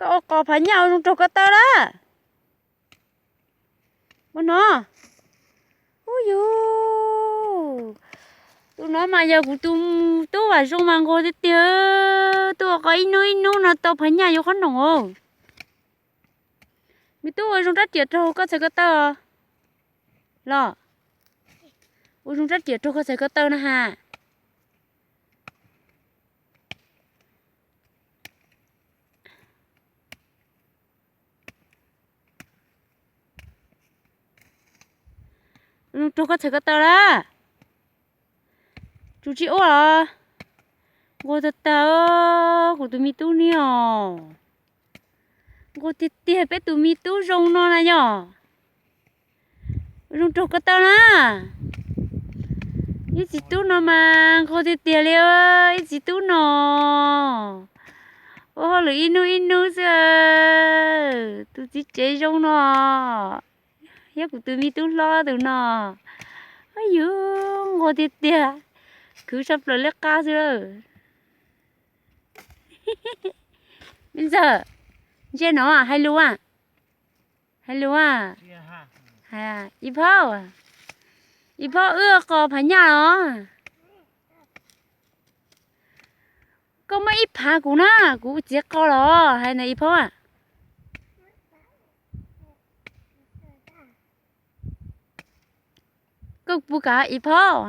Tau ua qos phav nyaj ua zoo raug ko taw lawm. Ua no. Ub yus, tus no mas yog kuv tus tub vam zoo mas nquag tiag tiag, tuaj ua qos ib hnub ib hnub no tau phav nyaj yuav qhob noom os. Me tub ua zoo rab riam raug koj txhais ko taw los? Ua zoo rab riam raug koj txhais ko taw na has. Ua zoo raug koj txhais ko taw lawm. Tsum tsis ua los? Nquag tag tag, kuv tus me tub ni os. Nquag tiag tiag, peb tus me tub zoo no na yog. Ua zoo raug ko taw na. Ib txiv tub no mas nquag tiag tiag li, ib txiv tub no. Ua hauj lwm ib hnub ib hnub xwb. Tus txiv tsev zoo no, yog kuv tus me tub hlob tus no. Ub yus, nquag tiag tiag, khwv tshaj plaws liab qab xwb lawm. Me ntxawg, ntsia no, hais lus a, hais lus a. Ib phaub, ib phaub wb qos phav nyaj los? Koj muab ib phav kuv na, kuv txiav qos los hais na ib phaub a. Koj puas kam ib phaub?